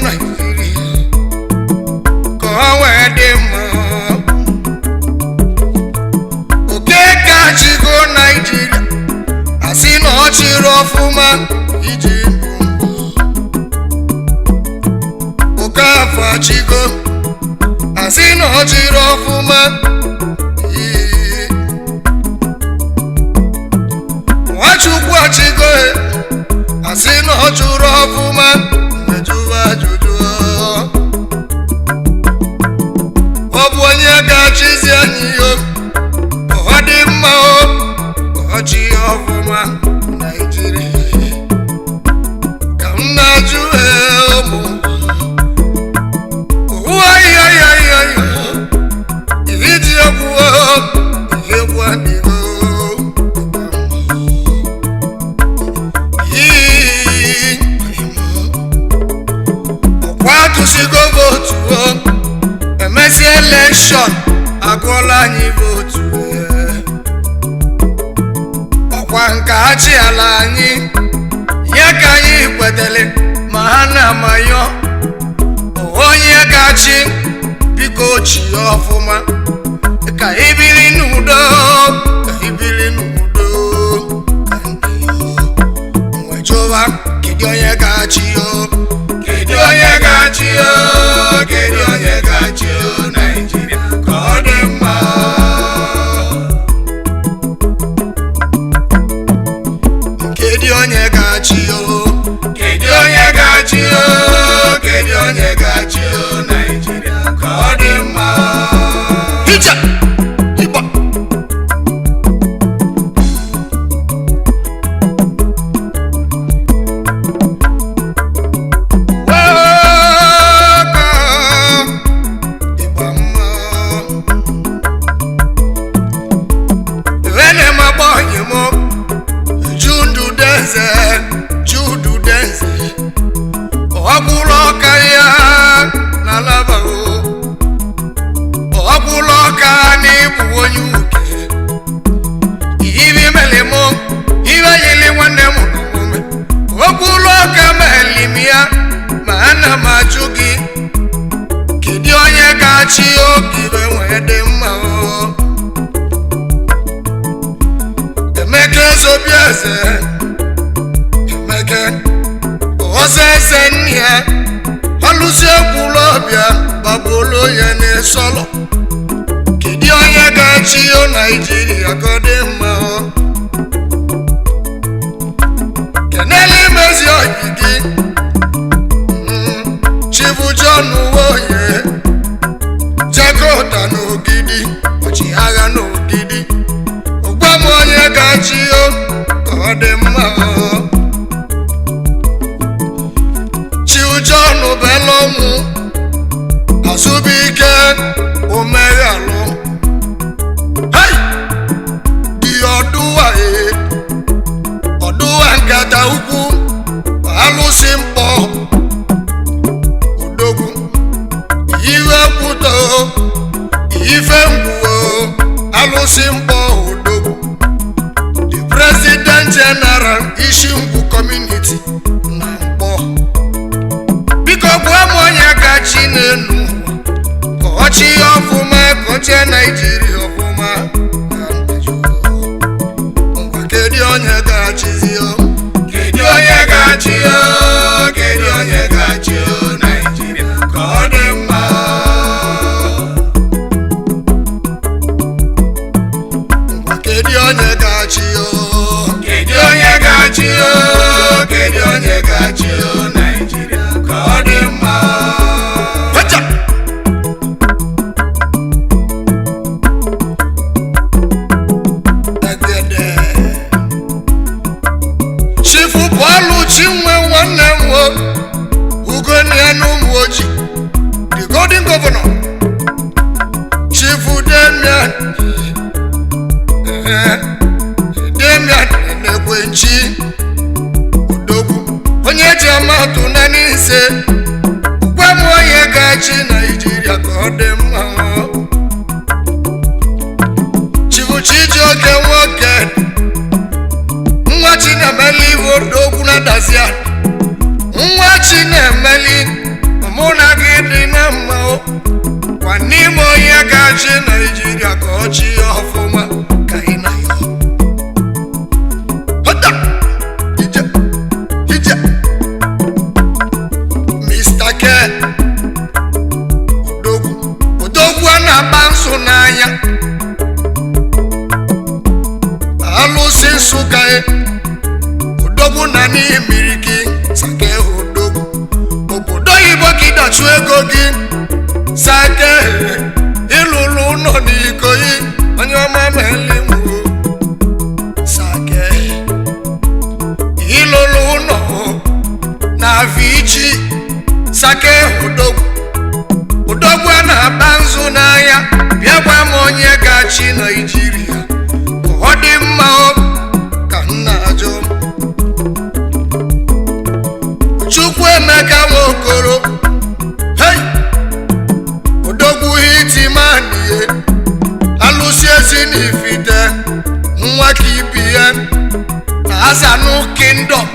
Naijiria ka ọ wee dị mma. Okeke achịgo Naijiria, asị na ọ chịrị ọfụma iji mbụ. Okafọ achịgo, asị na ọ chịrị ọfụma. Ee. Nwachukwu achịgo, asị na ọ chụrụ ọfụma. Mejụwa ajụjụ, ọ bụ onye ga-achịzi anyị o, ọ dị mma o, ọ chị ọfụma Naijiria ka m na-ajụ. Ee, ụmụ ụwa ya iji egwu ihe egwu adịghị. Ọkwa atụsigo vootu o, emesi election, agụọla anyị vootu. Ọkwa nke achị ala anyị ya ka anyị kwetele ma ha na-amayọ onye ga-achị, biko chi ya ọfụma ka ibiri n'udo, ka ibiri n'udo. Ka ndị nwejụwa, kedu onye ga-achị yo? Kedu onye ga-achị o? Kedu onye ga-achị o Naijiria ka ọ dị mma? Kedu onye ga-achị yo? Kedu onye ga-achị o? Kedu onye ga-achị o Naijiria ka ọ dị mma? Ije ịgba waka ịgba mma ene ma gbọnye m Judu Denze, Judu Denze, ọkwụrụ ọka ya na laba o, ọkwụrụ ọka n'ịbụ onye uke. Ibe mere mụ ibe yili nwanne m n'omume, okwulu ọka meli m ya. Ma ana m ajụ gị, kedu onye ga-achị oge ibe wee dị mma o? Emeka Ezobieze, Emeka ọzọ, eze nne ya ọlụzi ekwulu ọbịa gbagburu ya n'esọlọ. Kedu onye ga-achị o Naijiria ka ọ dị mma o? Kenele imezi oyi gị, Chibu John Nwoye Jakota n'Ogidi, ọchịagha n'Ogidi. Gwa m onye ga-achị o ka ọ dị mma o. Chiu John Belọmụ Azụbike Omeghalụ, hey! Dị ọdụwa e ọdụwa nkata ukwu, alụsị mkpọ, odogwu iwe kwuto ife ngwuo, alụsị mkpọ, odogwu, the president general Ishingwu community na Mkpọ. Biko gwa m onye ga-achị n'elu ụwa ka ọ chị ya ọfụma, ka ọ chịa Naijiria ọfụma. Ngwa, kedu onye ga-achịzi o? Kedu onye ga-achị o? Kedu onye ga-achị o Naijiria ka ọ dị mma? Ngwa, kedu onye ga-achị o? Kedu onye ga-achị o? Kedu onye ga-achị o Naijiria ka ọ dị mma? Wecha! Egede. Chifu Bọọlụ Chinwe nwanne m o, Ugonia n'Ụmụ Ojii, the golden governor. Chifu Damian, Damian Enekwenchi, Odogwu, onye ji amatụ na n'ise. Gwa m onye ga-achị Naijiria ka ọ dị mma. Chifu Chijioke nwoke nwa Chinemeli, odogwu na dazia nwa Chinemeli. Ga-achị Naijiria ka ọ chị ya ọfụma ka ị na ya. Hota! Ije! Ije! Mr. K Odogwu, Odogwu a na-agba nsụ n'anya, alụsị Nsụka e, Odogwu na n'imiriki sake. Odogwu, obodo oyibo ka ịdachu ego gị sake, ịlụlụ ụlọ n'Ikoyi. Onye ọma melimwo sake, ịlụlụ ụlọ na Vichi sake. Odogwu, Odogwu a na-agba nzu n'anya, bịa gwa m onye ga-achị Naijiria ka ọ dị mma o, ka m na-ajụ. Chukwuemeka Nwokoro, hei, Odogwu hitimanie, alụsị ezi n'Ifite, nwa ka ibi ya na Azanụ Kingdom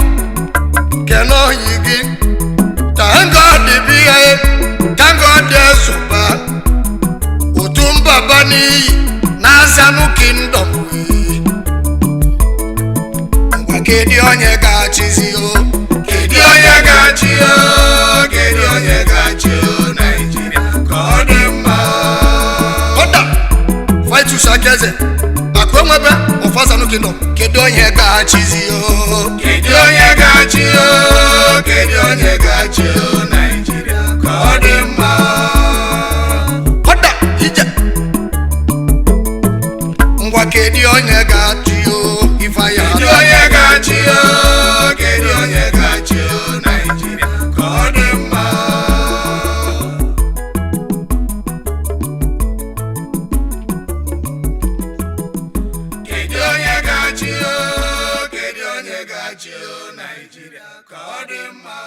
kenoyi gị. Thank God bi ya, thank God ezuba otu mbaba n'iyi na Azanụ Kingdom. Ngwa, kedu onye ga-achịzi o? Kedu onye ga-achị o? Kedu onye ga-achị o Naijiria ka ọ dị mma? Kódà Vitus Akeze, akụ enwebe of Azanụ Kingdom, kedu onye ga-achịzi o? Kedu onye ga-achị o? Kedu onye ga-achị o Naijiria ka ọ dị mma? Kódà ije. Ngwa, kedu onye ga-achị o? Ifeanyi. Kedu onye ga-achị o? Kedu onye ga-achị o Naijiria ka ọ dị mma? Kedu onye ga-achị o? Kedu onye ga-achị o Naijiria ka ọ dị mma?